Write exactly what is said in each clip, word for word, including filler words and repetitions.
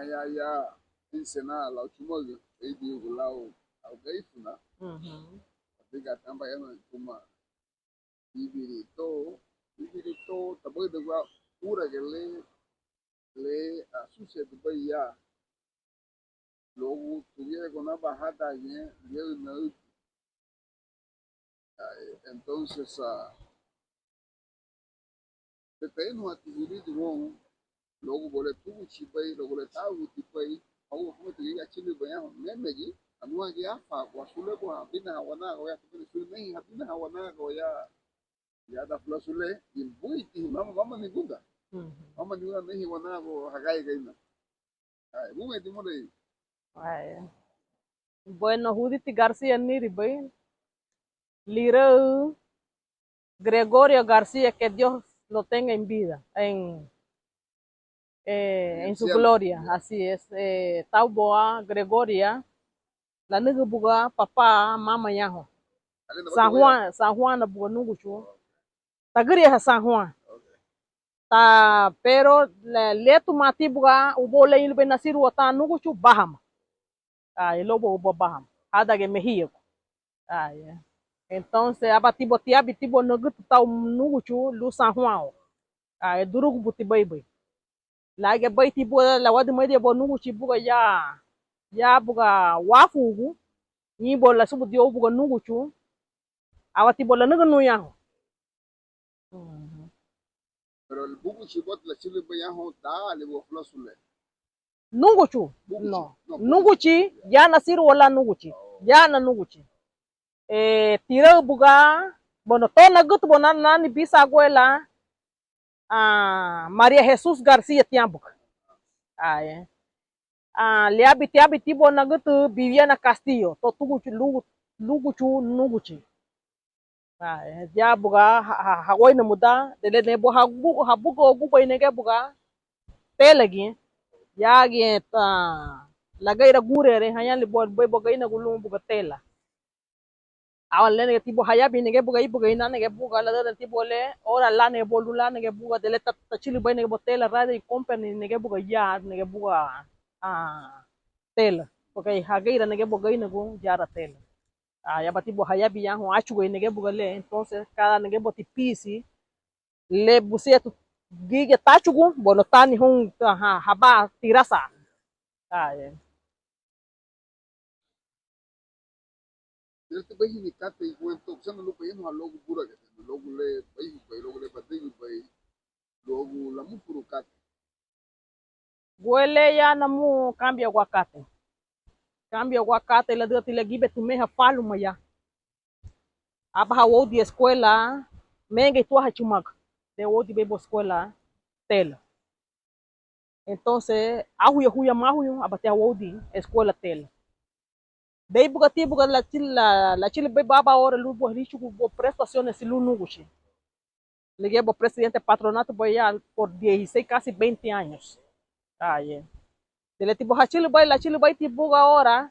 ya, ya, Ensenada lau chumagu, éidigu lau, lau Garifuna. Ujú. Adüga tamba ya no tuma. Íbiri to, íbiri to, tabaüdagua úraga le, le asusedubei ya. Luagu tuguya gunaba hádangiñe liaünaüti. Ai, entonces, ah, tetayanuhati huridu woun, luagu buga le túguchibei, luagu le tágutibei, luagu fumati giga achülübei ya, memegi, anuagi áfaagua, sun luagu habinaha wanagua ya, tubeni sun nehi habinaha wanagua ya, ya da fulasu le, i buiti, mama, mama niguda, ujú, mama niguda nehi wanagua hagaigaina. Ai, bumeti murei. Ai. Bueno, Judith García níribei, liráü Gregoria García, que Dios lo tenga en vida, en, eh, en su gloria. Así es. Eh, tau buga Gregoria, lanügü buga papá, mama ñahoun. San Juan, San Juan na buga núguchu. Tagüriaha San Juan. Ta, pero le, le tumati buga ubóu le ñein lubéi nasirua tan núguchu, Báhama. Ai, lóubaguba Báhama, hádangiñe Mejíagu. Ai, entonces, aban tibu tiabin tibu nagütü tau núguchu lun San Juan. Ai, durugubuti beibei. Lágiñe beiti buga lawadimaridira buga núguchi buga ya, ya buga wáfuugu, ñein buga lasubudiwa buga núguchu, aban tibu lanügünu ñahoun. Ujú. Pero el búguchi boti lachülübei ñahoun, daali buga fulasu le. Núguchu. Búguchi. No. No, búguchi. Núguchi, ya nasirua lan núguchi. Oh. Ya na núguchi. Eh, tiraü buga, bueno, to nagütü buga na, nani bisaguela, ah, María Jesús García tian buga. Ai. Ah, liabin tiabin tibu nagütü Viviana Castillo, to túguchu, lúgu-, lúguchu núguchi. Ah, ya buga ha, ha, haweina muda, de le, le buga hagu-, habugagubei nege buga télagi, yagiñe ta, lageira gurere, hañali buga bei buga gainagu lun buga tela. Awa le nege tibu hayabin nege buga íbuga ina nege buga, ladüga tibu le, ora la nege buga lun la nege buga, de le ta, tachülübei nege buga tela, Radiant Company nege buga ya, nege buga, ah, tela. Porque hageira nege buga gainagu yara tela. Ah, yaba tibu hayabin yahoun achugei nege buga le, entonces, kada nege buga ti pisi, le busenti gigia táchugun, bueno, tani houn, aha, haba tirasa. Ah, eh. Tirati beihini katei guentó, busentina lun bayanuha luagu búraga, luagu le beihubei, luagu le badügübei, luagu lamufurun katei. Guele ya namu kambiagua katei. Kambiagua katei ladüga ti le gíbeti meha fáluma ya. Abaha woudin eskuela, megei tuaha chumagu. Le woudin bei buga eskuela tela. Entonces, ahuya huya mahuyu, aba tia woudin eskuela tela. Bei buga ti buga lachil-, la-, lachilibei baba ora lun buga híchugun buga prestaciones lun núguchi. Ligía buga presidente patronato buga ya por dieciséis, casi veinte años. Aye. Deleti buga hachilibei, lachilibei ti buga ora,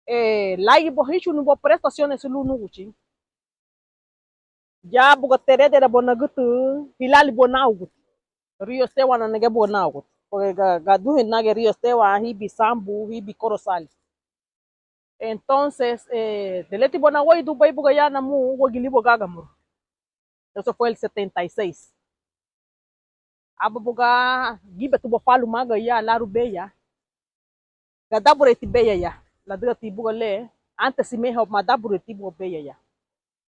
eh, laigi buga híchuguni buga prestaciones lun núguchi. Ya buga teredera buga nagütü, hilaali buga náuguti. Río Esteban na nege buga náuguti. Porque ga-, gaduhe nage Río Esteban, hibi Sambu, hibi Corozal. Entonces, eh, deleti buga naweiridubei buga ya namu, úagili buga gágamuru. Eso fue el setenta y seis. Aba buga gíbetu buga fáluma agei ya, laru beya. Gadabureti beya ya. Ladügati buga le, antes meha madabureti buga beya ya.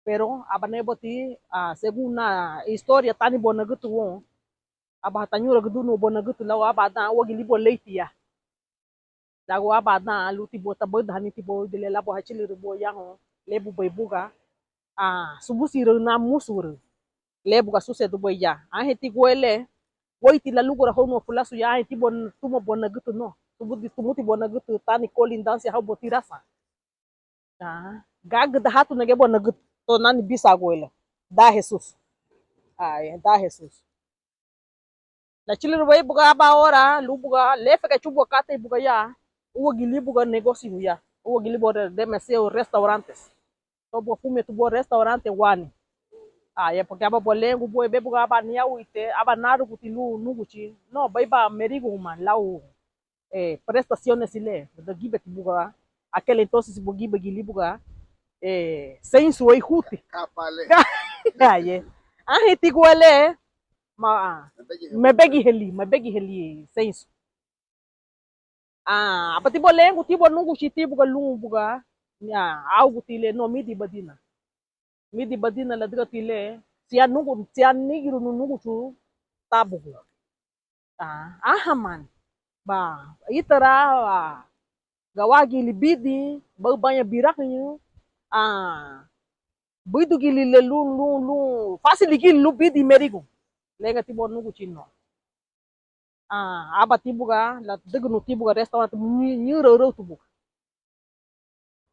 Pero aba nege buga ti, ah, según na historia tani buga nagütü woun. Aba hatañuragüdüniwa buga nagütü lau aban dan úagili buga leiti ya. Luagu aban dan lunti buga tabeidahani ti buga woudin le, lau buga hachülürün buga yahoun, le bubei buga, ah, subusiraü nan musurü. Le buga asusedubei ya. Anheinti guele, weiriti lalugurahóuniwa fulasu ya, anheinti buga tuma buga nagütü no. Subudi tumuti buga nagütü tani colindancia hau buga tirasan. Ah, gagüdahatu nege buga nagütü, to nani bisaguela. Da Hesusu. Ai, da Hesusu. Lachülürübei buga aban ora, lun buga, lefegechu buga katei buga ya, úagili buga negósiu ya, úagili buga re-, demasiados restaurantes. To buga fumiñetu buga restaurante wani. Ai, porque aba buga lengu buga, yebe buga aban niáuite, aban náruguti lun núguchi, no, beiba merigu humá, lau eh, prestaciones le, ladüga gíbeti buga, aquel entonces buga gíbegili buga, eh, seinsu ei huti. Aye. Anheinti guale, ma, mebegihali, mebegihali seinsu. Ah, abati buga lerengun ti buga núguchi ti buga lun buga, ah, áuguti le, no, mídinbadina. Mídinbadina ladügati le, siñá nugu, siñá nígirunu núguchu tábugu. Ah, aha man, ba, ítara, ah, gawagili bidin, baubaña birahüñü, ah, buídugili le lun, lun, lun, fásiligili lun bidin merigun. Lengati buga núguchi no. Ah, ábati buga ladügünu ti buga restaurante, ñü-, ñüraüraütu buga.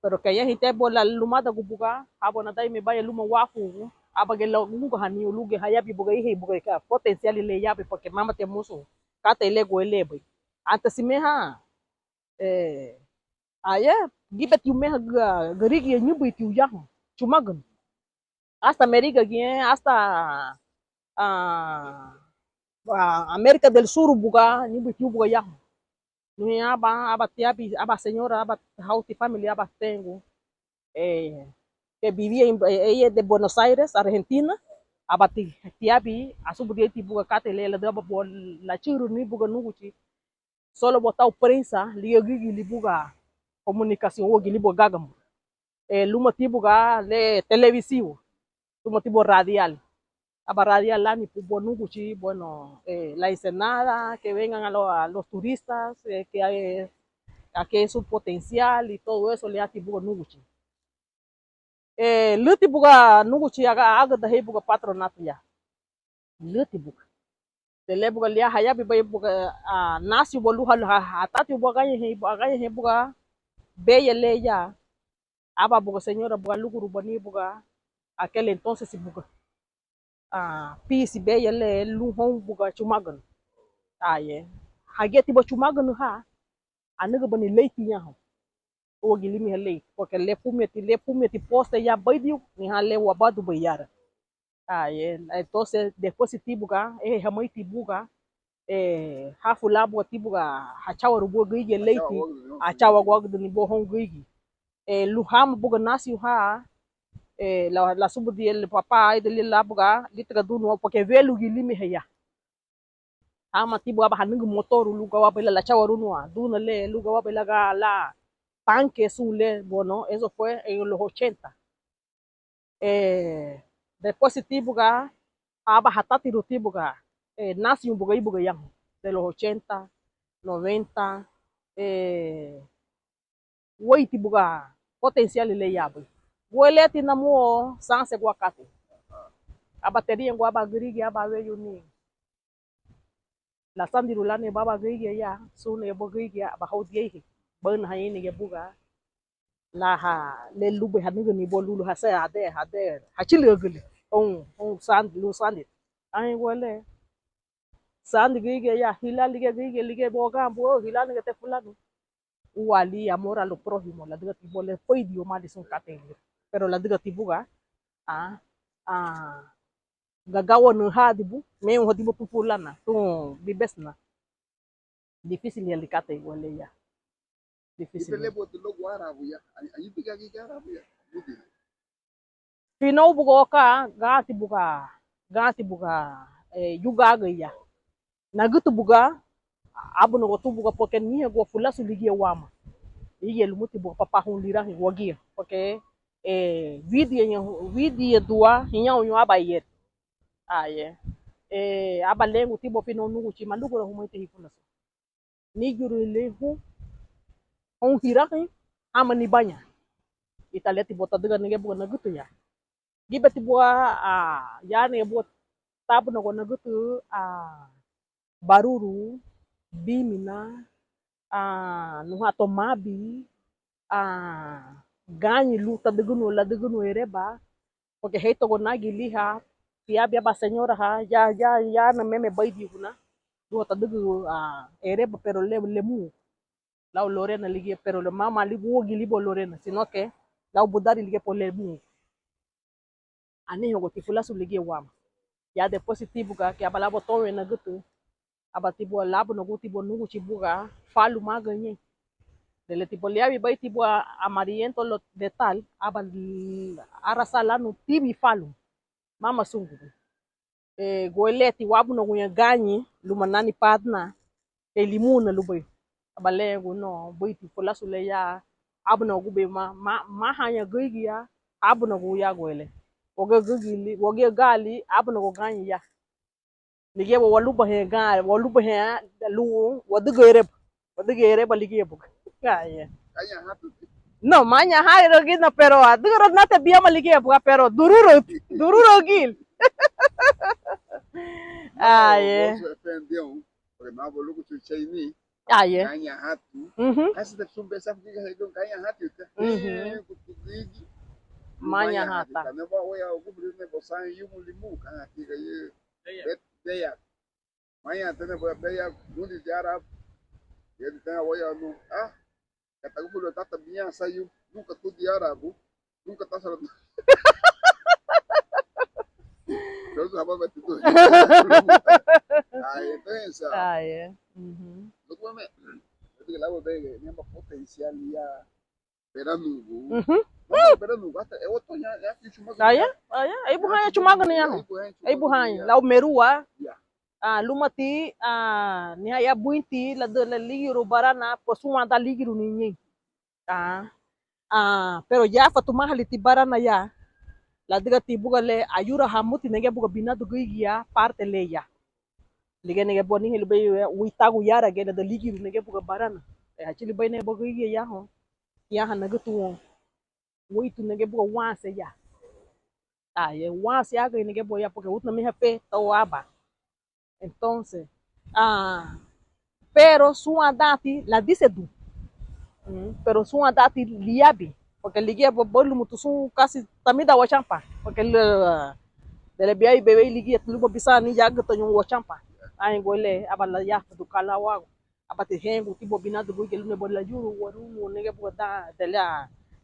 Pero kei añahein ti buga lan lumadagu buga, ha buga nadagimebaña luma wáfugu, ába giñe lagunga haniñu lun giñe hayabin buga, ihei buga ka potencial le yabei, porque mámatia murusun katei le guelebei. Antes meha, eh, aye, gíbetiñu meha ga-, gürigia ñǘbintiñu yahoun, chumagünü. Hasta Merigagiñe, hasta, ah, ah, América del Sur buga, ñǘbintiñu buga yahoun. Ñuña aban, aban tiabin, aban señora, aban hauti family, aban tengu, eh, que vivía en, eh, ella es de Buenos Aires, Argentina, aban ti-, tiabin, asubudirei ti buga katei le, ladüga aban buga lachülürüni buga núguchi, solo buga tau prensa, ligía güigili buga comunicación, úagili buga gágambun. Eh, luma ti buga le televisivo, luma ti buga radial. Aban radial lani buga núguchi, bueno, eh, la Ensenada, que vengan a lo-, a los turistas, eh, que hay, aquí es un potencial y todo eso, le ati buga núguchi. Eh, lüti buga núguchi aga-, agüdahei buga patronato ya. Lüti buga. Te le buga liña hayabinbei buga, ah, nasiu buga lun ha-, ha-, hatatiu buga agañeihin, agañeihin buga beya le ya. Aban buga señora buga alugurubani buga aquel entonces buga. Ah, pisi beya le lun houn buga chumagünü. Aye. Hagíati buga chumagünü ha, anügübani leiti ñahoun. Úagili meha leiti, porque le furumiñeti, le furumiñeti poste ya beidiu, anihán le wabadubei yara. Aye, entonces, después ti buga, eh, hameiti buga, eh, hafu lan buga ti buga hachawaru buga gürigia leiti, hachawaguagüdüni buga houn gürigia. Eh, lun hama buga nasiu ha, eh, la, lasubudiña le papá, aidali lan buga, lítagadunu, porque wélugiñe meha ya. Hama ti buga aban hanügün motoru lun gawabei lan lachawarúniwa duna le, lun gawabei lan ga-, lan tanque sun le, bueno, eso fue en los ochenta. Eh, después ti buga, aban hatatirun ti buga, eh, nasiu buga, íbuga yahoun, de los ochenta, noventa, eh, wéiriti buga potencial le yabei. Gueleti namuo sanse gua katei. Aban teriñagun aban gürigia, aban weyu ni lasandirun lani aban gürigia ya, sun aban gürigia, aban hau dieihe, baünahañein giñe buga, laha, le lunbei hanügüni buga lulu hase, hade, hade, hachülüragüle, houn, houn sandi, lun sandi. Anhein gua le, sandi gürigia ya, hilá ligía gürigia, ligía buga ganbun, oh, hilá nigete fulanu. Úaali amor a lo prójimo, ladügati buga le féridiu mali sun katei lira. Pero ladügati buga, ah, ah, gagawanühadibu, meunhadibu tun fulana, tun bibesna. Difísilihali katei gua le ya. Difísil. Finóu buga oka, ganti buga, ganti buga, eh, yugagüya. Nagütü buga, ábunagua tun buga, porque niheingua fulasu ligía wama. Ligía lumuti buga papá houn lirahüñü wagía, porque, eh, wídiña, wídiña dua, hiñáruñu aban yeri. Aye. Eh, aba lerengun ti buga finóu núguchi, malugura humeiti hifulasu. Nígiruni hun, houn hirahüñü, hama nibaña. Ítara liñati buga tadüga nege buga nagütü ya. Gíbeti buga, ah, yaani buga tábunagua nagütü, ah, baruru, bímina, ah, nuha tomabi, ah, gañi lun tadügünu, ladügünu ereba, porque heitagua nagi liha, tiabin aban señoraha, ya, ya, ya nameme beidiu huna, lun tadügün, ah, ereba, pero le, lemuu. Lau Lorena ligía, pero le mama ligu úagili buga Lorena, sino que lau budari ligía buga lemuu. Aniheingua ti fulasu ligía wama. Ya después ti buga, kei aba lan buga tounwen nagütü, Aba tibu lábunagun tibu núguchi buga falu mageiñein. Le, le tibu liabinbei tibu amarillento lo-, de tal, aba l-, arasa lanu tibi falu. Mama súngubei. Eh, gueleti wábunaguña gañi luma nani padna, kei limuna lubéi. Aba leñagun no, buiti fulasu le ya ábunagubei ma, ma, mahaña gürigia, ábunagu ya guele. Wagía gürigia li, wagía gaali, ábunagu gañi ya. Ligía wa, walubahaña ga, walubahaña lun wadügü ereba. Wadügü ereba ligía buga. Aye. No, maña ha iragina, pero adügürü nate biama ligía buga, pero dururü, dururü gil. Aye. Porque no, boluku chuchai ni. Aye. Gaña hatu. Mhm. Kasi de sun besa figa he don gaña hatu. Mhm. Maña hata. Kana ba oya oku bri ne bosan yumu limu kana tiga ye. Beya. Maña tena boya beya gundi diara. Ye tena boya nu. Ah. Kata gufu lo tata biña sayu. Nunca tu diara bu. Nunca tasa lo. Pero tu haba bati tu. Ay, entonces. Ay, eh. Mhm. Lo que me. Lo que la voy a ver, me llama potencial ya. Beranugu. Mhm. Beranugu, hasta, eh, otoño, ya, ya, chumagu. Aya, aya, eibuhaña chumagu ni aho. Eibuhaña. Lau merua. Ya. Ah, lumati, ah, ni haya buinti, la de, la ligiru barana, pues súnwandan ligiru niñein. Ah, ah, pero ya fatumahaliti barana ya. Ladügati buga le ayura hamuti nege buga binadu gürigia parte le ya. Ligía nege buga nihein lubéi uitagu yaragiñe ladüga ligiru nege buga barana. Eh, hachili bei nege buga gürigia yahoun. Tiaha nagütu woun. Weitu nege buga wanse ya. Ah, ye wanse agei nege buga ya, porque utna meha fe tau aban. Entonces, ah, pero súnwandanti ladisedun. Mm, pero súnwandanti liabin. Porque ligía ba, ba lumutu sun casi tamida wachampa. Porque le, de le biai bebei ligía luba bisan ni yagütañu wachampa. Ai, guele, aba la ya, du kala wagu. Abati hengu tibu binadu gürigia lun nebe layuru warunu nege buga dan, de le,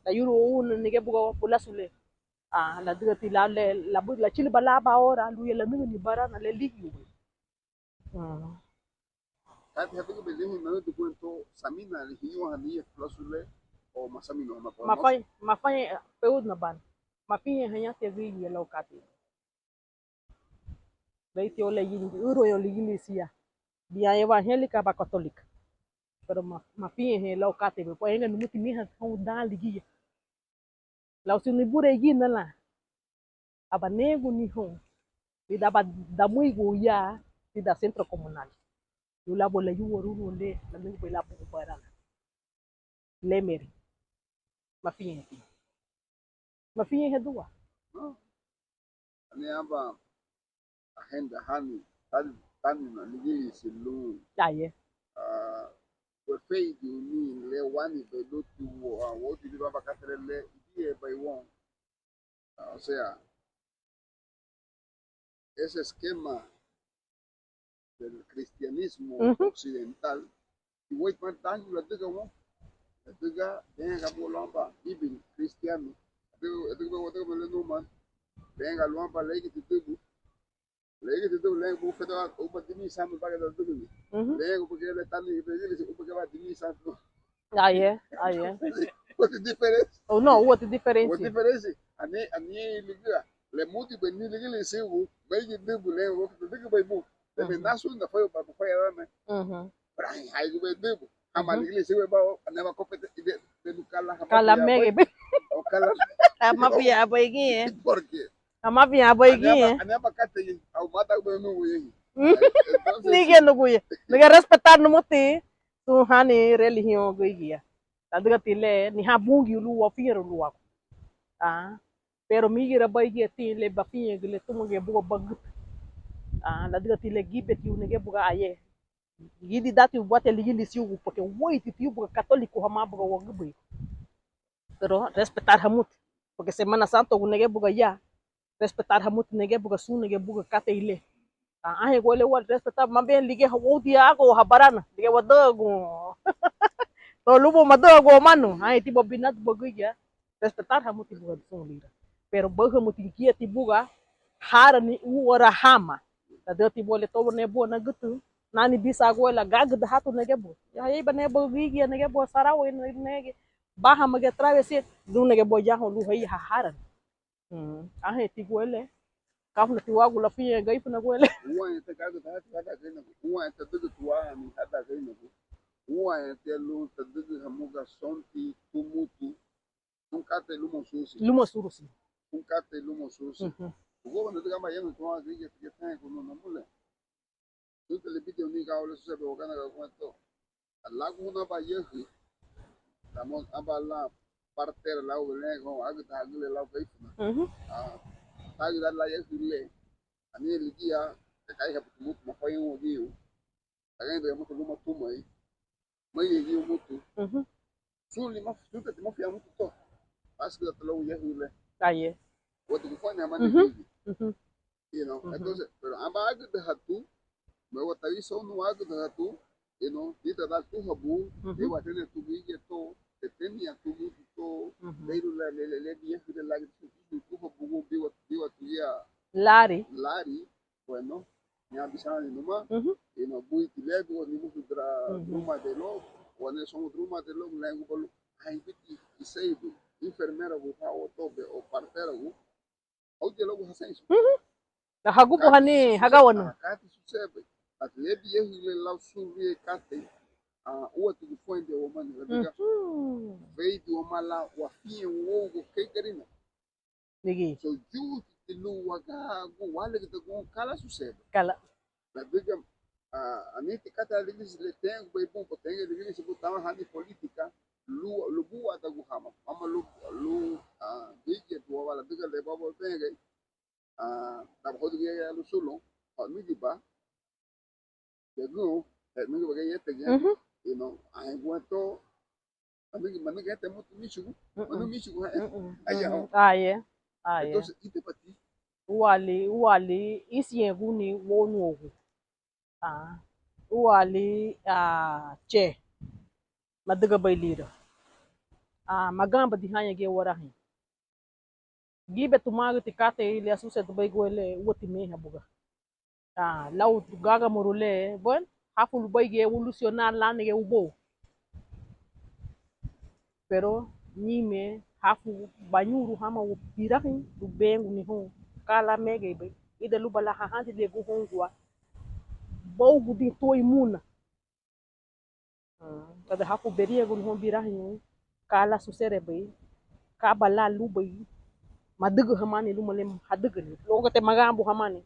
layuru warunu nege buga fulasu le. Ah, ladügati la le, labu, lachiliba lan aban ora, luya lanügüni barana le ligiubei. Ah. Kati hadügübei lihin nanüdügüen to samina lihiñuahani fulasu le, o masamina hama. Mafañe, mafañe, peudna ban. Mafiñe hañati gürigia lau kati. Beiti o le yili, ürüwa yo ligilisia. Bián evangélica ba católica. Pero ma, mafiñehe lau katei, pues enga numuti meha houn dan ligía. Lau si nibureigina lan. Aba negu ni houn. Lidan aba damuigu ya, lidan centro comunal. Lun labu layuwarunu le, lanügübei labu barana. Lemeri. Mafiñeti. Mafiñe hedua. Ani aban agenda hani, tani, tani na ligilisi lun. Aye. Ah, wefeidiuni le wani beluti wo, ah, woti di baba katele le, die bai won. Ah, o sea, ese esquema del cristianismo occidental, iwei ma dañu ladüga woun, ladüga denga bu lomba ibil cristiano, ladüga, ladüga, ladüga le numa, denga lomba leigiti dübü, leigiti dübü, lengu bu feda uba dimi sandu baga da dübü, lengu bu gele tani ibil uba gaba dimi sandu. Aye, aye. Wati diferensi. Oh, no, wati diferensi. Wati diferensi. Ani, ani ligía. Le muti beni ligía le sigu, beni dibu le, wati digía beni bu. Lebe nasu na fue ba fue ya me. Pero ay, ay, beni dibu. Ama ligía le sigu ba, ani ama kopete de, de kala. Kala mege be. O kala. Ama bia beni. Porque Ama bia bagi. Ani aba kate, au mata benu. Nige nuguye. Nige respetar numuti. Sun hani religión gürigia. Ladügati le ni ha Bungiu lun wafiñerun luagu. Ah. Pero migira baigi ati le bafiñe le tuma ge buga bagüta. Ah, ladügati le gibeti nege buga aye. Gidi dati buati ligilisiugu, porque weiti tiu buga católico hama buga wagübei. Pero respetar hamuti, porque Semana Santo gu nege buga ya, respetar hamuti nege buga sun nege buga katei le. Anhein guele wa respetar, más bien ligía woudia agu habarana, ligía wadüagun. To lubu madüagun manu, anhein tibu binadu bagüya, respetar hamuti buga sun lira. Pero baü hamuti giati buga, harani uara hama. Ladügati buga le tobo ne buga nagütü, nani bisa guela, gágüda hatu negebu. Ya, ya iba negebu gigia, negebu sarawa, nege, baha magia travesía, lun negebu yahoun lun haya haharani. Anhein ti guele, kafunati wagu lafiñen Garifuna guele. Úaña ti gágüda hatu hadan Garinagu, úaña ti adügüti wahani hadan Garinagu, úaña ti lun tadügün hamuga sonti tumutu, un katei lumoun surusi. Lumoun surusi. Un katei lumoun surusi. Ujú. Ugúa nadüga aban yahuin tuan gürigia tigía tañagun nun, namule. Lun ti le bideo ni gau le susebe waganagua guentó. Alagun aban yahü. Tamo aban lan partera lau le gon agüta hagüle lau Garifuna. Ujú. Ah, tagüda la yahü le. Ani ligía, te kai habu tumutu mafai un diu. Tagañdüga mutu luma tumei. Maiñegiu mutu. Ujú. Sun lima, sun tati mafia mutu to. Asügüda luagu yahü le. Aye. Wati gufani amani. Ujú. Bigi. Ujú. You know, ujú, entonces, pero amba agüda hatu, me wata wi sonu agüda hatu, you know, dita da tuhabu, ujú, de watene tu bigi to, tetenia tu mutu to, ujú, deiru la le le le bia hüre la gitu tu habu biwa biwa tu ya. Lari. Lari. Bueno, ña bisani numa, ujú, ino buiti lebu, ni musu dra, ujú, druma de lo, wane son druma de lo, lengu balu, ai biti iseibu, enfermera gu ha o tobe, o partera gu, au de lo gu hasensu. Ujú. Na hagubu hani hagawana. Kati susebe, ati lebi yehu le lau suri kate, a, ua tu fuente o mani, la diga, ujú, vei di o mala, wa fien o go kei Garina. Nigi. So yu ti lu waga gu wale kita gu kala susebe. Kala. Ladüga, ah, aniti kata ligilisi le tengu bei bun, ko tengu ligilisi bu tama hani polítika, lu, lu bu wata gu hama, hama lu, lu, ah, gigi tu wala ladüga le babo tengu, ah, taba hodu gigi ya lu sulo, ha midi ba, Según, eh, nunca va a ir este guiando, ujú, you know, ay, en cuanto, manigi, manigi, este mutu michugu, mm-mm, manu michugu, eh, mm-mm, allá, mm-mm, oh. Aye, aye. Entonces, ite pati. Uali, uali, isiñeguni wonu ogu. Ah, uali, ah, che. Madügabei lira. Ah, maganbadi haña giñe warahin. Gibe tumagüti katei le asusedubei guele, úati meha buga. Ah, lau gagamuru le, bueno, hafu lubeigiñe evolucionar lánigi ubóu. Pero ñime hafu bañuru hama birahüñü lubéngu ni houn ka lan mégeibei, ida luba lan hahandiliñagun houngua bóugudin tuéi muna. Kada hafu berieguni houn birahüñü ka lan suserebei, ka ba lan lubei madügün hamani luma le hadügüni, lóugate maganbun hamani.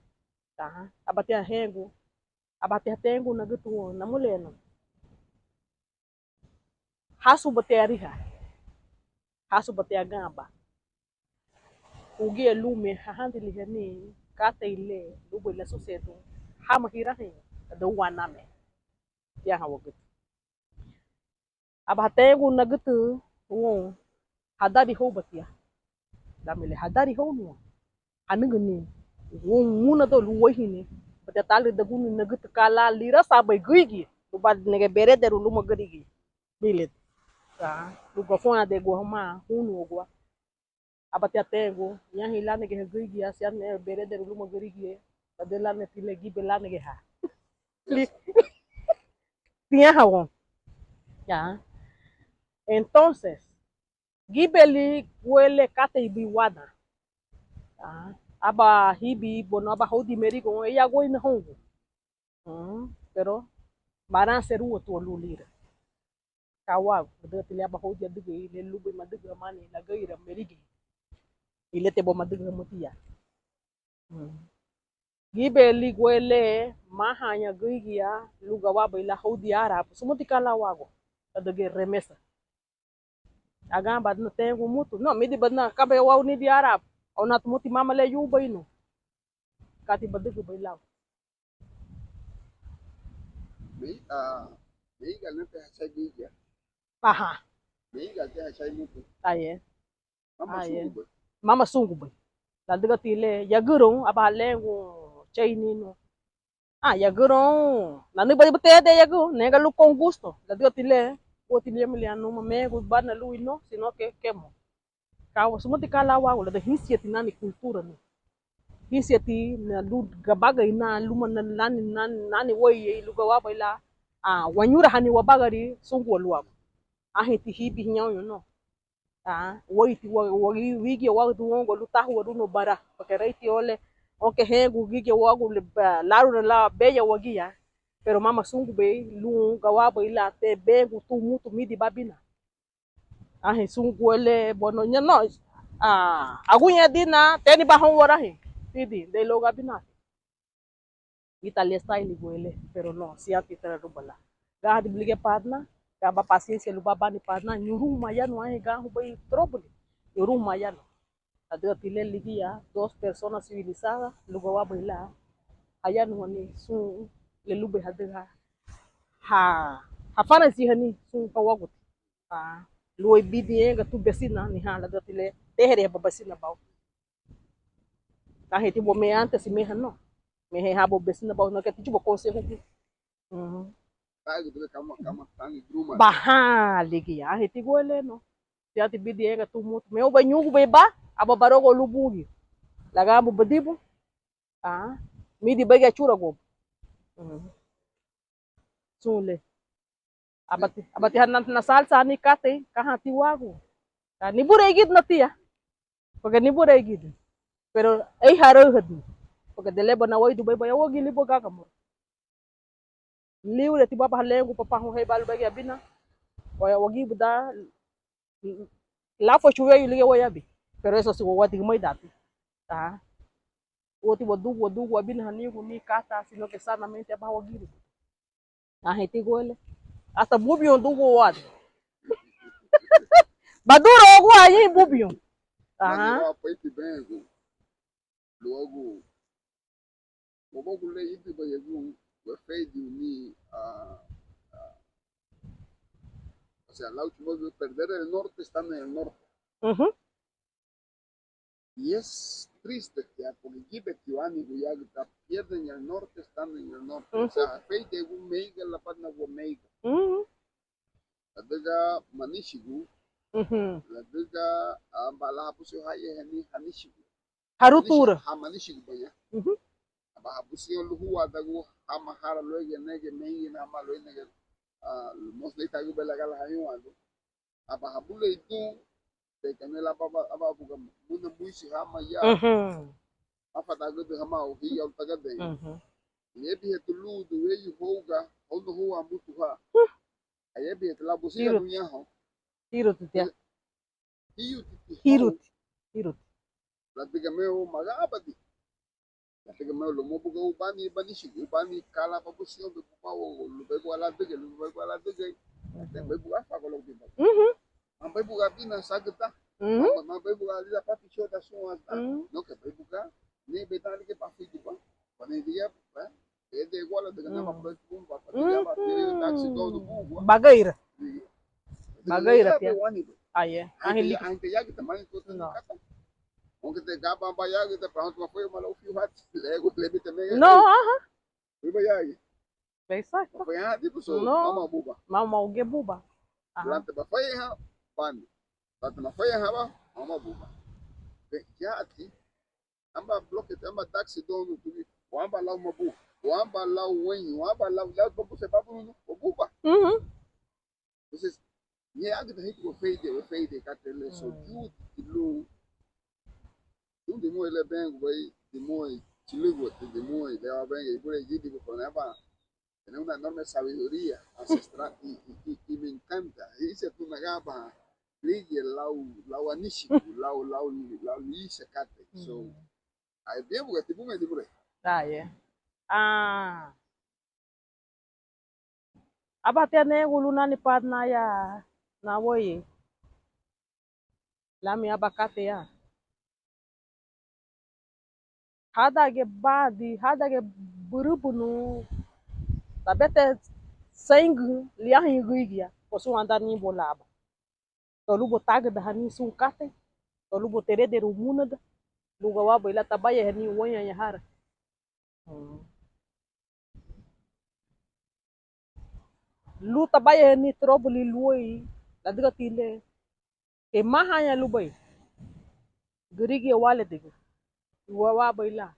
Aha, aba tia hengu, aba tia tengu nagütü woun, namulenu. Hasuba tia ariha, hasuba tia aganba. Ugia lume hahandilihani katei le lubei lasusedun hama hirahüñü, kada waname. Tiaha wagütü. Aba hatengu nagütü woun, hadari houba tia. Dame le hadari hounuwa. Hanügüni woun muna do lun wéihini. Batia talidaguni nagütü ka lan lirasabei gürigia. Luba nege berederun luma gürigia. Bile. Lun gafuañadegua hama, hunuagua. Aba tia tengu, ñahi lánigi gürigia, siñati berederun luma gürigia, ladüga lániti le gibe lánigi ha. Tiaha woun. Ya. Entonces, gibeli guele katei bui wadan. Ya. Aba hibi, bueno, aba houdin merigoun, eya gueina houngu. Pero, maranserúatua lun lira. Ka uagu, ladüga ti le aban houdin adügei, le lubei madügün hamani, lageira merigei. Ileti aba madügün hamuti ya. Gibeli guele, mahaña gürigia, lun gawabei lan houdin árabu. Sumuti ka lan uagu, ladüga remesa. Aganbadina tengu mutu. No, midibadina, kaba uagu nidin árabu. Au na tumuti mama le yubeinu. Kati badügübei lau. Mei, ah, meiga nete hachai gigia. Aha. Meiga te hachai mutu. Aye. Mama sungubei. Mama sungubei. Ladüga ti le, yagüroun, aba lengu, chei ninu. Ah, yagüroun. Nanübadi butede yagü, nega lun con gusto. Ladüga ti le, uati le melian numa megu, bana lun ino, sino que, kemo. Ka, sumuti ka lan uagu, ladüga hínsiñeti nani cultura ni. hínsiñeti lun gabagari nan luma nani, nani, nani wéiyei lun gawabei lan wañurahani wabagari súngua luagu. Ánheinti híbiri hiñáruñu no. Wéiriti wígiñe wágüdün woungua lun táhurun bará, porque reiti ole, ounke hénrengun gürigia wágu láruna lan béya wagía, pero mama súngubei lun gawabei lan te béngun tun mutu mídinba bina. Anhein súngua le, bueno, ña no, aguñedina teniba houn warahin, tidin dei luagu abina. Ítara le estaili guele, pero no, siñati tararuba lan. Gahadibu ligía padna, gaba paciencia lubá bani padna, ñurun mayanun anhein gahubei turóbuli, ñurun mayanun. Ladügati le ligía dos personas civilizadas lun gawabei lan hayanuhani sun le lunbei hadüga ha, hafanrensihani sun hawaguti. Luéi bidin enga tun besina, niha ladügati le teherihaba besina bau. Anheinti bua me antes meha no. Meha habo besina bau no ke tichuba konsehu gu. Baha ligía, anheinti guele no. Siñati bidin enga tun mutu. Me uba ñugubei ba, aba barogo lun Bungiu. Laganbu badibu. Midin begi achuragua. Sun le. Abati, abati ha na, na salsa ni katei, kaha tiwagu. Nibureigidina tia. Porque nibureigidina. Pero ei harauhadina. Porque deleba na wai dubai bai awagi libo gagamur. Liureti baba halengu papa hu hei balu begi abina. Wai awagi buda. Lafochu weyu liga wai abi. Pero eso si wawati gumai dati. Uti wadugu, wadugu abina hanigu ni kata, sino que sanamente aba wagiri. Anheinti guele. Hasta bubiun dugu wadi. Badura ogu añi bubiun. Aha. Mani wa paiti bengu. Luagu. Wabogu le idiba yagun. Wefeidiu ni. O sea, lau chumogu perder el norte estando en el norte. Y es triste que porque gíbeti wani guyagüta pierden el norte estando en el norte. O sea, feite gu meiga la padna gu meiga. Ladüga manichigu. Ladüga aba la habusi hayeheni hanichigu. Harutura. Ha manichigu baña. Aba habusi luhuadagu hama hara luege nege meingi hama luege nege. Mos leita gube la gala hayuadu. Aba habulei dun, te kanela aba, aba buga muna muisi hama ya. Afadagüdü hama uhi ya utagade. Lebihe tuludu weyu houga, houga hua mutu ha. Ayebihe tulabu siga duña ho. Hiruti tia. Hiruti. Hiruti. Ladüga meu magabadi. Ladüga meu lumobuga ubani banichigu ubani kala babusiñobe bubawo lubei buga ladügei lubei buga ladügei. Lubei buga afago lubei buga. Mabei buga bina sagüta. Mabei buga lila papi choda suas da. No ke bei buga ni beta like pafi duba. Bani dia. Bagaira. Bagaira tia. Aye. Anhiliki. No, aha. Exacto. No. Mama uge buba. Aha. Aba bloquete, aba daxi donu tuni, o aba lau mabu, o aba lau weñu, o aba lau lau babu se babu nu, o buba. Entonces, ñe agüta hitu o feide, o feide katei le so yu ti lu. Tun dimoi le bengu bai, dimoi chilugua ti dimoi le aba bengu ibure yidigu con aba. Tiene una enorme sabiduría ancestral y, y, y, y me encanta. Dice tu nagaba, ligia lau, lau anisigu, lau, lau, lau lisa kate. So, ay bien, porque tipo me digo. Aye. Ah. Aba tia negu luna ni pat naya na woi. Lami aba kate ya. Hádangiñe badi, hádangiñe bürübünu, tabete seingü liahiñü gürigia, bosu anda ni bolaba. Tolubo tágüdahani sun katei, tolubo terederun múnada, lun gawabei lan tabayahani wañaña hara. Lun tabayahani turobuli luéi, ladügati le, kei máhaña lubéi, gürigia wáledigi, wawabei lan,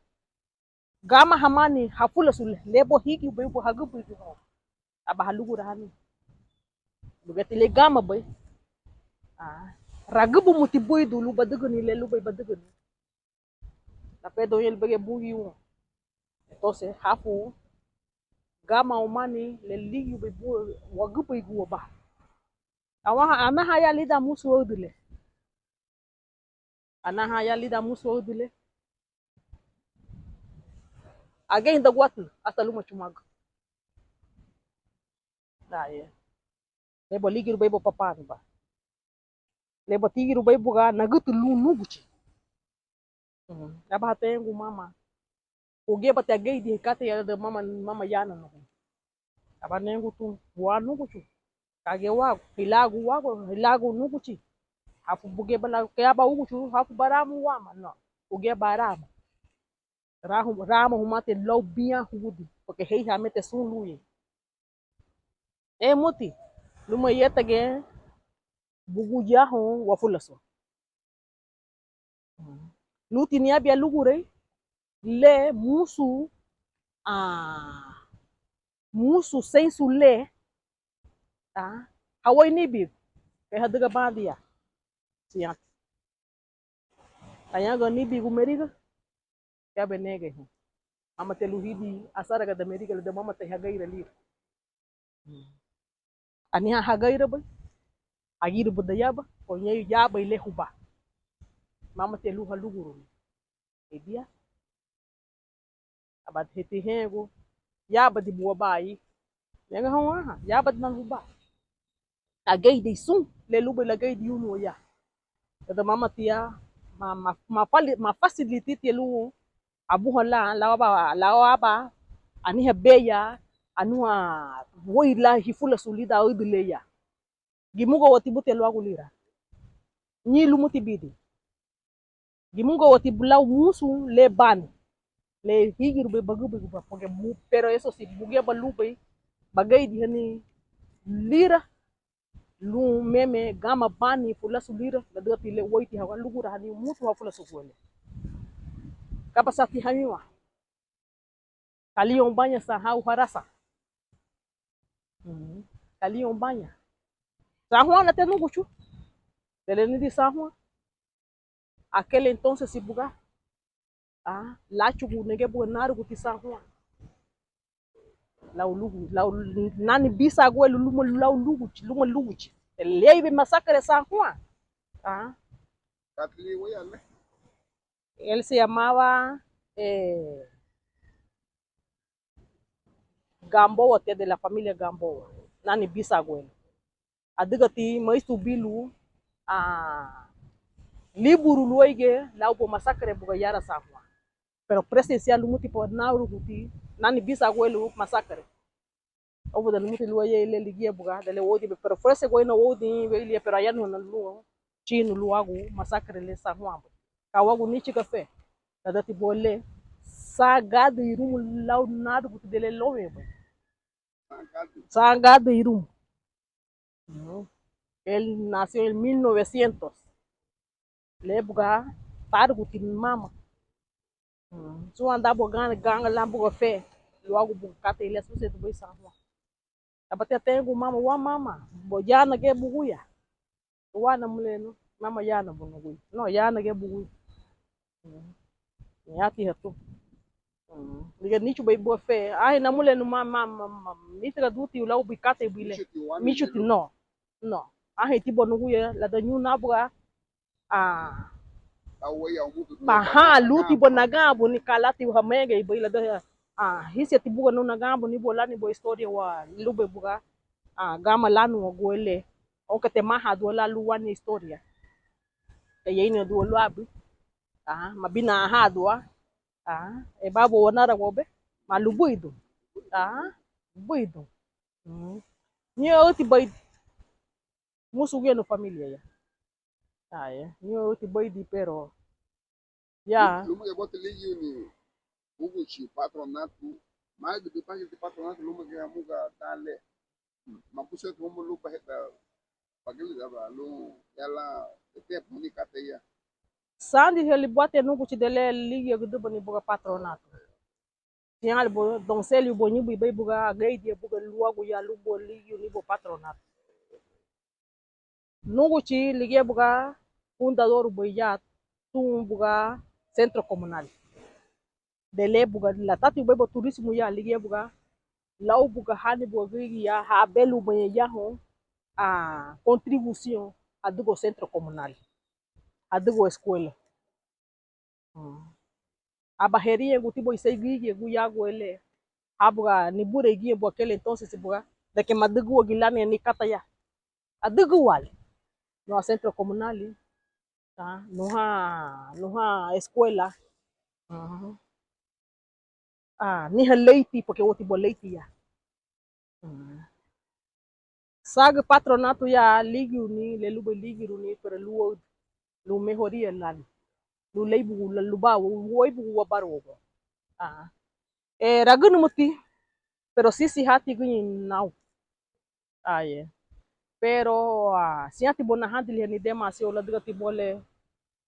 Gama hamani hafulasu le, le buga hígirubei buga hagübürigu houn, aba halugurahani. Lugati le gamabei, ah, ragübumuti buidu lun badügüni le lubéi badügüni. Lapedoña lubéi Bungiu. Entonces hafu gama umani le ligirubei buga wagübürigu wabá. Awaha, anaha ya lidan musu aüdü le. Anaha ya lidan musu aüdü le. Ageindagua tü asta luma chumagu. Aye. Le buga ligirubei buga papaniba. Le buga tigirubei buga nagütü lun núguchi. Aba hatengu mama. Hugiebati ageidiha katei ya mama, mama yananu. Aba nengutun wa núguchu. Kagei wagu, hilagu wagu, hilagu núguchi. Hafu bugieba la, ke aba úguchu, hafu baramu wama, no. Hugieba rama. Rahu-, rama humati lau bián hugudi, porque heihamete sun luye. Emuti, luma yetagiñe buguya houn wafulasu. Lunti niabin alugurei le musu, ah, musu seinsu le, ah, hawéi níbigu, kei hadüga bandi ya. Siñati. Tayaga níbigu Meriga, kiabei nege houn. Mamati lun hidin asaragada Meriga, ladüga mamati hageira lira. Anihán hageirabei, agiribudayaba, koñein yabei le hubá. Mamati lun haluguruni. Edia. Aba heti hengu, yabadibu wabá ai. Nege houn, aha, yabadina lubá. Ageidei sun le lubéi lageidin unu ya. Kada mama tia, ma, ma, ma fali, ma fasilititi lun abuha lan, lau aba, lau aba, aniha beya, anuha wéiri lan hifulasu lidan aüdü le ya. Gimuga watibuti luagu lira. Ñein lumuti bidin. Gimuga watibu lau musu le bani. Le hígirubei bagübürigu ba, porque mu-, pero eso sí, bugiaba lubéi bageidihani lira, lun meme gama bani fulasu lira, ladügati le weiriti halugurahani musu hafulasu guele. Kaba sati hawinwan. Kaliñounbaña san hau hará san. Kaliñounbaña. San Juan nate núguchu. Dele nidin San Juan. Aquel entonces buga. Ah, láchugun nege buga náruguti San Juan. Lau lugu, lau nani bisabuelu luma lau luguchi, luma luguchi. Leibe masakre San Juan. Ah. Él se llamaba, eh, Gamboa, tia de la familia Gamboa, nani bisabuelu. Adügati maisubirun, ah, liburu luéigiñe lau buga masakre buga yara San Juan. Pero presencia lumuti pa náruguti, nani bisabuelu masakre. Óufuda numuti luéigiñe le ligía buga, dele woudin, pero furesegueina woudin weyu liña, pero ayanuhana lun chinu luagu masakre le San Juan. Ka uagu níchiga fe, ladügati buga le san gádürü irumu lau náruguti dele lóunwenbei. San gádürü irumu. Él nació en mil novecientos. Le buga táruguti mama. Súnwandan buga ganga, ganga lan buga fe luagu buga katei le asuseredubei San Juan. Aba tia tengu mama, wa mama, bo yana ge buguya. Wa namulenu, mama yana bo nuguya. No, yana ge buguya. Ñatiha tu. Ligía nichubei buga fe. Anhein namulenu ma, ma, ma, ma, mítiga duti lau bui katei bui le. Míchuti, no. No. Anheinti buga nuguya, lada ñun nabuga. Ah. Aha, lunti buga naganbuni ka lati hamegeibei lada. Ah, hínsiñeti buga nun naganbuni buga lani buga historia wa lubei buga. Ah, gama lanu wa guele. Ounke te maha dua la lun wani historia. Te yeina dua luabi. Ah, mabina aha dua. Ah, e babo wanara wobe. Ma lubuidu. Ah, lubuidu. Mm. Ñein ati bai. Musu giñe nu familia ya. Aya, ñein ati bai di pero. Ya. Lúmagiñe boti ligiuni, úguchi patronato, mágüdü págiti patronato, lúmagiñe hamuga dan le. Mabusentu humu lun baheta, bagili daba lun, ya la, ete puni kateya. Sandi heli buati núguchi de le ligia güdübani buga patronato. Siñati buga donseliu buga ñǘbinbei buga ageidiña buga luagu ya lun buga lígiu ni buga patronato. Núguchi ligía buga fundadorubei ya tun buga centro comunal. Dan le buga latatiñubei buga turísimu ya, ligía buga lau buga hani buga gürigia ha abelubei ya houn, ah, contribución, adügua centro comunal, adügua escuela. Mm. Aba heriñaguti buga iseri gürigia gu yagüe le, ha buga niburein giñe buga aquel entonces buga de que madügǘwagilaniña ni kata ya. Adügǘwaali. Nuha centro comunali, ah, nuha, nuha escuela. Aha. Ah, niha leiti, porque úati buga leiti ya. Mm. Sagü patronato ya lígiuni, le lunbei lígiruni, pero lun, lun mejoría lani, lun léibugun lubá, wéibugun wabaruagua. Ah. Eh, ragü numuti, pero sisi hati güñein nau. Aye. Pero, ah, siñati buga nahandilihani demasiado ladügati buga le,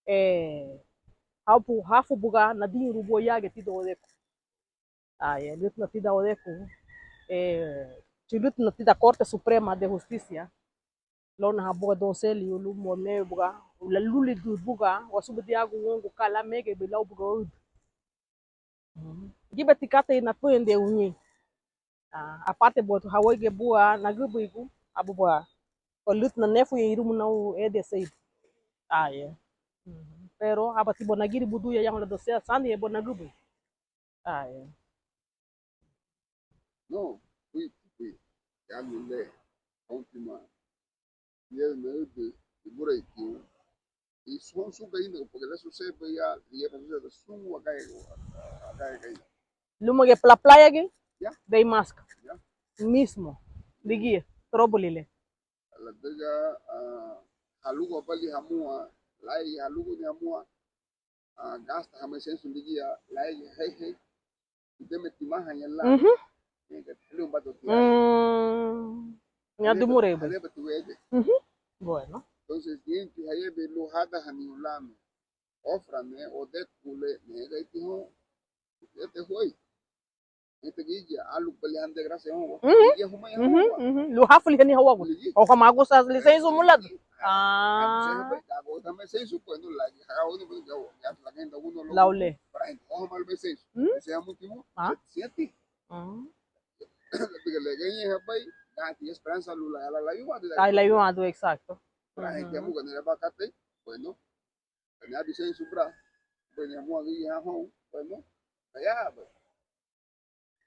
eh, hafu, hafu buga nadiñurun buga yagiñe tidan Odeco. Aye, lütüna tidan Odeco, eh, chülütüna tidan Corte Suprema de Justicia. Lóunahan buga donseliu lun mosu buga, lalulidun buga, wasubudiragun woungua ka lan mégeibei lau buga aüdü. Gíbeti katei nafurendeirun ñein. Ah, aparte buga hawéigiñe buga nagübürigu, abu buga lütüna nefuñen irumu nau edesei. Aye. Pero ábati buga nagiribuduya ya houn ladüga sandi buga nagübürigu. Aye. No, fui, fui. Ya lulé, última. Nibureintiún. Y son su gaina, porque la sucede ya, ya la sucede su gaina, gaina. Lúmagiñe plaplayagi, ya. Dei maska. Ya. Mismo. Ligía, turóbuli le. Ladüga, ah, halugubalin hamúa, lai haluguni hamúa, ah, gasta hamei seinsu ligía, lai hei hei, idemeti mahaña lan. Mhm. Ña, ña dimurei bei. Mhm. Bueno. Entonces, dienti hayebe lun hadahani ulame. Ofrane, Odeco le, nega iti houn. Ete huei. Ete gigia, alu bali hande gracia houn. Mhm. Gigia humai houn. Mhm. Lun hafulihani hawagu. Ligi. O hamagu sa liseinsu muladu. Ah. Lau le. Hmm? Ah. Ay, la ayuda, exacto. Bueno.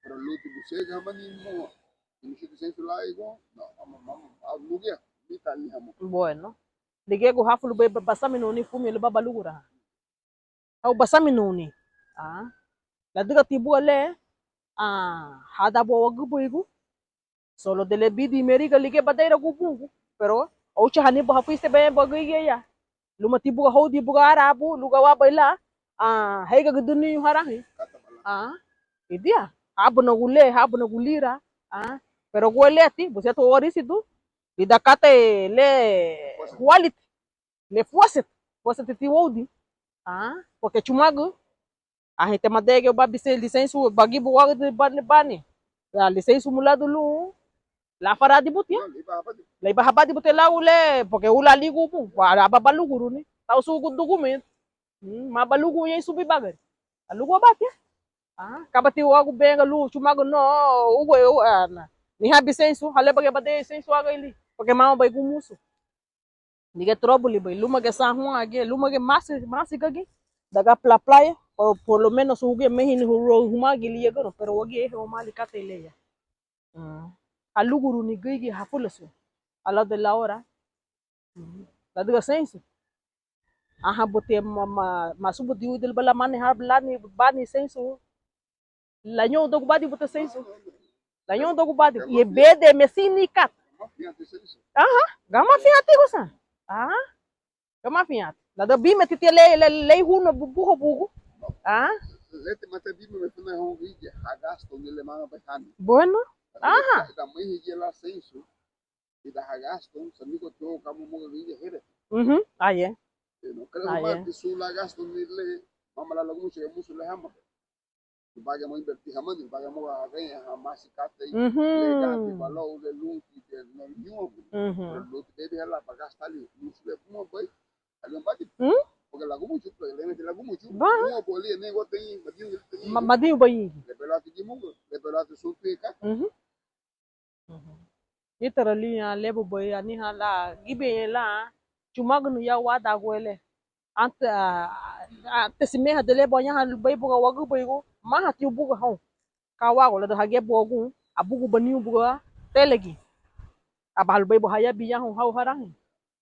Pero lun ti busega hamani mua. Ni musu ti seinsu laigo, no, ama, ama, ama, nugia, mita ni hama. Bueno. Ligía gu hafulu bei ba-, basaminuni fumi lubá baluguraha. Hau basaminuni. Ah. Ladüga ti bua le, ah, hada bua wagübürigu. Solo de le bidin Meriga ligía badeiragun Bungiu. Pero, óuchahani bua hafuisebaña bua gürigia ya. Luma ti buga houdin buga árabu, lun gawabei lan, ah, heigagüdüniñu harahüñü. Ah, idia, hábunagu le, hábunagu lira, ah, pero gueleti, busentina warisidun, lidan katei le hualiti, le fuaseti, fuaseti ti woudin, ah, porque chumagü, anheinti maderegua ba bise-, liseinsu bagibu wagüdü bani, bani. Ya, liseinsu muladu lun, lafaradibu tia. Leibahabadibu tia lau le, porque ula ligu bu, wa, aba baluguruni. Tau sugu dugumentu. Hmm, ma balugu ñein subibagari. Alugu abatia. Ah, kabati wagu benga lun, chumagü no, ugu, u-, ah, na. Niha biseinsu, halebage badei seinsu aga ili. Porque mama bai gumusu. Nige turóbuli bei, lúmagiñe San Juan agia, lúmagiñe masi, masi gagi, daga pla-, playa, por, por lo menos ugia mehini huró humagi liña gano, pero wagi ehe wamali katei leya. Mm. Haluguruni gürigia hafulasu, a la de la hora. Mm. Ladüga seinsu. Aha, buti ma, ma, masubuti uidil bala mani ha, lani, bani seinsu. Lañoun dogubadi buta seinsu. Lañoun dogubadi. Ye bede mesini kat. Aha, gama fiati gusa. Aha. Gama fiati. Lada bime titi le, le, le huna bubuho bugu. Ah. Lete mate bime me funa hon vige hagasto ni le mama betani. Bueno. Aha. Da mai higi la seinsu. Ida hagasto, samigo to kamu mo vige here. Mhm. Aye. Aye. Mama la lagu mucho ya musu le hama. Lubaragiñe mosu invertir hamani, lubaragiñe mosu hagañeiha masi katei, ujú, le gánti balou, le lunti, le ñunsu, ujú, pero lunti bebihá lan bagasta li, lunti le bumabei, ali bati. Hmm? Porque lagumuchun, porque le meti lagumuchun. Ba. Bumabei le, ne gua tein, madiñu, tein. Ma-, madiñu bañigi. Le bela ti gimugu, le bela ti suntu kata. Ujú. Ujú. Ítara liña lébubei anihán lan gíbeñein lan chumagünü ya wádanguei le. Ante, a, a, ante simeha de le bañaha lubéi buga wagübürigu, máhati buga houn. Ka uagu ladüga hagía buagun abugubaniñu buga telegin. Aba lubéi buga hayabin ya houn hau harahüñü.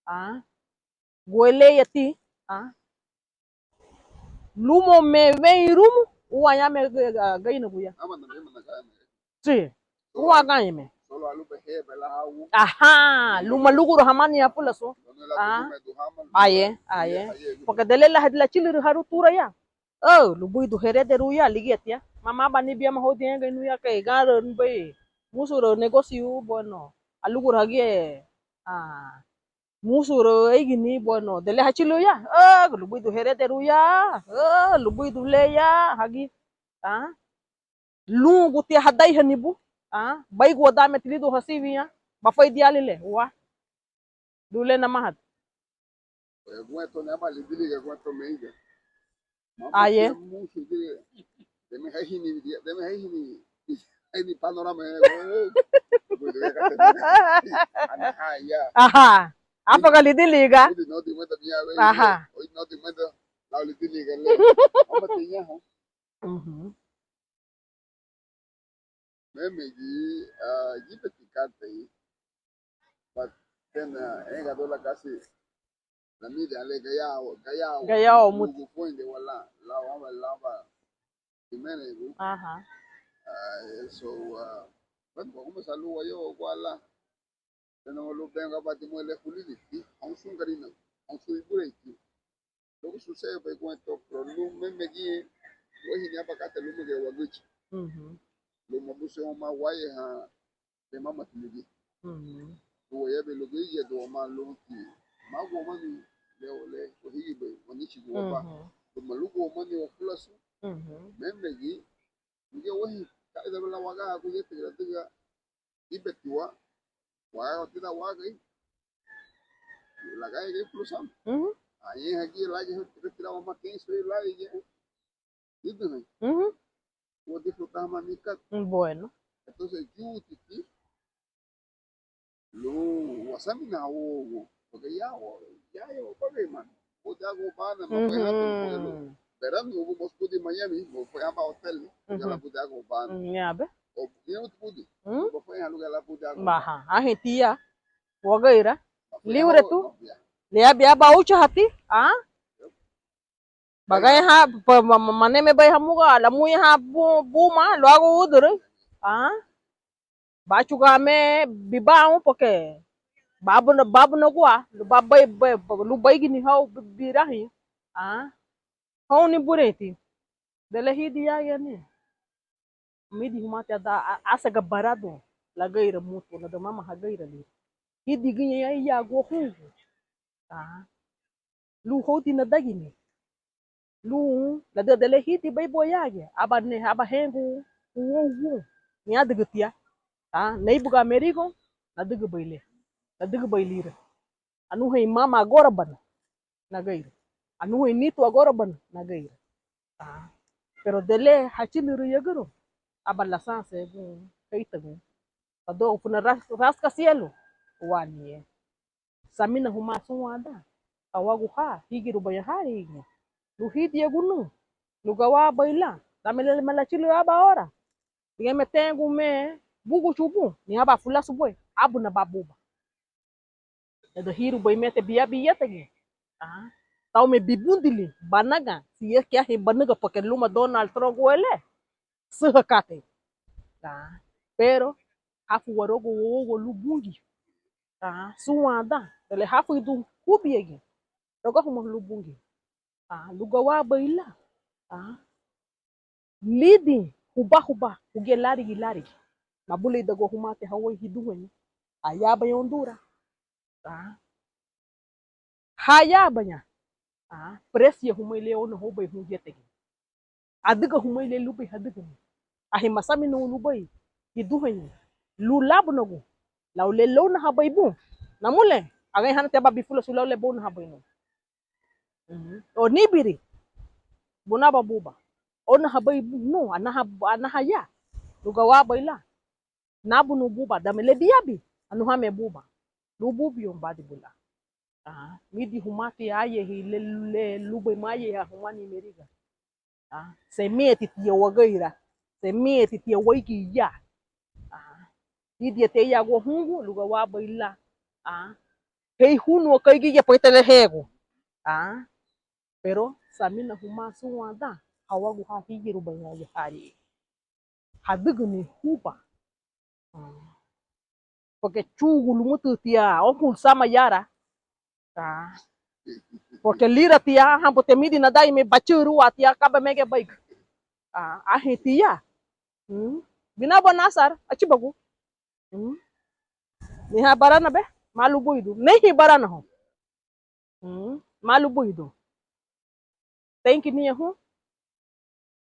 A. Gueleyati, a, lumoun me wein irumu, úa ñame, a, gainagu ya. Sí, úa gañame. Ajá, luma luguru hamani ya fulasu. A, aye, aye. Porque de le la, lachülürün haru tura ya. Au, lubuidun herederun ya, ligíati ya. Mama aba ni biama houdin ñéingiñe nu ya kei ganra nubei. Musuraü negosiu, bueno. Alugurahagía, a, musuraü éigini, bueno, de le hachülü ya, ah, lubuidun herederu ya, ah, lubuidun le ya, hagi, ah, lungutia hadaihanibu, ah, baigua danmeti lidoun hasiwiña, bafaidin ali le, wa, lun le namahati. Aye. Aha. Afaga lidin liga. Aha. Ujú. Mémegi, ah, gíbeti katei, but then, ah, enga dola kasi, namide ale gayao, gayao, gayao mut- lugu fuende wala, lawa, lawa, imene gu. Aha. Ah, so, ah, bueno, vamos a luwa yo, wala. Tena walu benga bati muele hulili, ti, aun sun garina, aun sun iburei, ti. Luagu susebei guentó, pero lun mémegi, wéihini aban katei lúmagiñe wagüchi. Ujú. Lun mabusen wamá wáyeiha, le mama timigi. Ujú. Lun wayabin lugía, lun wamá lunti. Magua wamani, le, le, wahigibei, wanichigu wabá. Ujú. Lun malugu wamani wafulasu. Ujú. Mémegi, lugía wéihin, kaida bela wagá, guyétegi ladüga, gíbetiwa, wagá tidan wagei, lagayagei fulasu. Ujú. Añeha gía laya, tidan wamá keinsu, laya, Ujú. Bueno. Entonces, yutiti, lun wasamina wowo, porque ya, ya, ya, porque, hermano, o de hago bana, me fue hato, porque lun, ujú, verano, hubo mos pudi Miami, me fue a hotel, ya la, ujú, pude hago bana. Mm, ya ve. O, ya no te pude. Mm. Me fue a lugar la pude hago bana. Baha, ahi tia, wageira, libre tú. Ya. Le abia ba ucha hati, ah? Bagañaha, pa, ma, ma, manemebei hamuga, lamuñaha bu, buma, luagu úduraü, ah, bachugame bibaun, porque babuna, babunagua, lun babei, bei, lun beigini hau bi, birahüñü, ah, houn nibureinti, de le hidin yagiñe ni. Midin humati adan, a, asagabaradun lageira mutu, ladüga mama hageira lira. Hidin giñe ya, ya gua hungu. Ah. Lun houdin nadagini. Lun, ladüga de le hidin bei bua yagiñe. Aba ne, aba hengu, uoun, uoun. Ñadügütia. Ah. Neibuga merigoun, nadügübei le. Nadügübei lira. Anuhein mama agorabana, nageira. Anuhein nitu agorabana, nageira. Ah. Pero de le hachülürün yagüroun, aba lasansegun, keitagun. Padua funa ras, rascacielos, wani. Samina humá súnwandan. Ka uagu ha, hígirubaña ha, hígiñe. Lun hídiñegunün, lun gawabei lan, dame le, me lachülürün aban ora. Ligíame tengume búguchu bun, ni aban fulasu bue, ábuna ba buba. Ladüga hírubei mete biabin yétegiñe. Ah. Taume bibundili banagan, si es que ahi banagan, porque luma Donald Trump guele, süha katei. Ah. Pero hafu warogoun woungua lun Bungiu. Ah. Súnwandan, le hafuridun húbiñegiñe, ragahuma lun Bungiu. Ah, lun gawabei lan. Ah. Lidin huba huba, huguya lárigi lárigi. Mabuleidagua humati hawéi hiduheñu. Ayabaña Honduras. Ah. Hayabaña. Ah. Presia humei le óunahoubei hun yétegiñe. Adüga huméi le lunbei hadügüni. Anhein masaminarun lubéi, niduheñu, lun lábunagun lau le lóunahabei bun, namulen, agañeihanati aban bifulasun lau le bóunahabei nun. O níbiri, bun aban buban óunahabei nun, anaha, anaha ya, lun gayarabei lan nábunun buban, danme le biabin, anuhame buban, lun búbiñoun badibu lan. Midin humati ayeiha le, le lunbei mayeiha humani Meriga. Semeti tia wageira, semeti tia weigi ya. Ídia tia yagua hungua lun gayarabei lan, kei húnua kei gigia, pagüta le hegu. Pero samina humá súnwandan hawagu ha hígirubaña ya hari hadügüni huba. Porque chugu lumutiña tia onkun sama yara. Porque lira tia, anhabu tia midin nadaime, bachürüwa tia, kaba mege beiga. Anhein tia, binaba nasar achibagu. Niha baranabe, ma lubuidun, nehi baranahoun. Ma lubuidun. Teinki niña hun,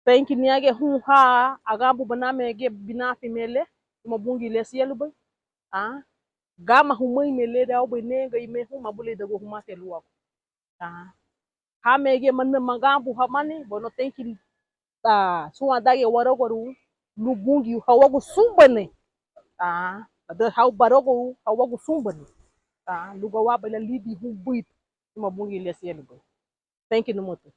teinki niña giñe hun ha aganbuba name giñe binafi me le, luma Bungiu le siélubei. Gama huméi me le daubei nege me hun, mabuleidagua humati luagu. Hame giñe maganbuhamani, bueno, teinki súnwandan giñe waragorun lun Bungiu hawagu súnbane. Ladüga hau baragorun hawagu súnbane lun gayarabei lan lidin hun buidu luma Bungiu le siélubei. Teinki numuti.